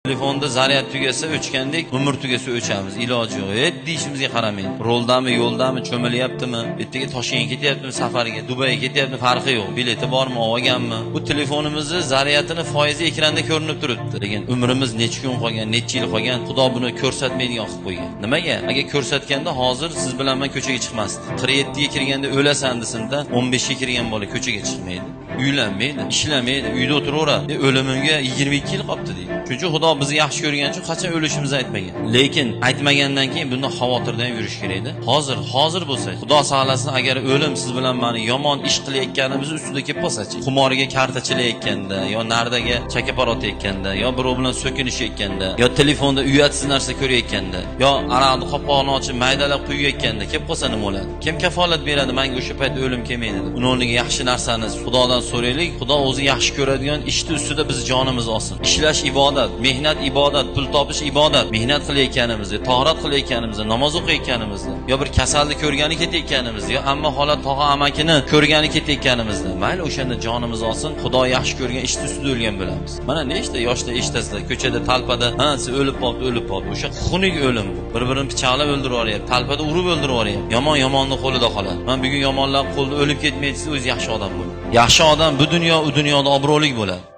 Telefonda zaryad tugasa o'chgandek, umr tugasa o'chamiz. Iloji yo'q. E, deyishimizga qaramaydi. Roldami, yo'ldami, cho'milyaptimi, ertaga Toshkentga ketyaptimi safarga, Dubayga ketyaptimi, farqi yo'q. Bileti bormi, olganmi? Bu telefonimizni zaryadini foizi ekranda ko'rinib turibdi. Lekin umrimiz necha kun qolgan, necha yil qolgan, Xudo buni ko'rsatmaydigan qilib qo'ygan. Nimaga? Agar ko'rsatganda hozir siz bilan men ko'chaga chiqmasdik. 47 ga kirganda o'lasan desinda, 15 ga kirgan bola ko'chaga chiqmaydi. Uylanmaydi, ishlamaydi, uyda o'tiraveradi. O'limimga 22 yil qolibdi deydi. Shuning uchun Xudo bizni yaxshi ko'rgani uchun qachon o'lishimizni aytmagan. Lekin aytmagandan keyin bundan xavotirda ham yurish kerakda. Hozir, hozir bo'lsa, Xudo saqlasin, agar o'lim siz bilan mani yomon ish qilayotganimiz ustida kelib qolsa-chi, xumoriga karta chilayotganda, yo nardaga chakapar otayotganda, yo birov bilan so'kinishayotganda, yo telefonda uyatsiz narsa ko'rayotganda, yo aroqni qopqog'ini ochib maydalab quyayotganda kelib qolsa nima bo'ladi? Kim kafolat beradi menga o'sha payt o'lim kelmaydi deb? Uni o'rniga yaxshi narsani Xudodan so'raylik. Xudo o'zi yaxshi ko'radigan ishni ustida biz jonimiz olsin. Ishlash ibodat, mehnat ibodat, pul topish ibodat. Mehnat qilayotganimizda, torat qilayotganimizda, namoz o'qiyotganimizda, yo bir kasalni ko'rgani ketayotganimizda, yo amma holat tog'a amakini ko'rgani ketayotganimizda, mayli o'shanda jonimiz olsin, Xudo yaxshi ko'rgan ishni ustida o'lgan bo'lamiz. Mana nechta yoshda eshitasizlar, ko'chada talpada, ha, siz o'lib qolibdi, o'lib qolibdi. O'sha xunuk o'lim bu. Bir-birini pichoqlab o'ldirib yuboryapti, talpada urib o'ldirib yuboryapti. Yomon yomonni qo'lida qoladi. Man bugun yomonlar qo'lida o'lib ketmaysiz, o'zi yaxshi odam bo'ladi. Yaxshi odam bu dunyo, u dunyoda obro'lik bo'ladi.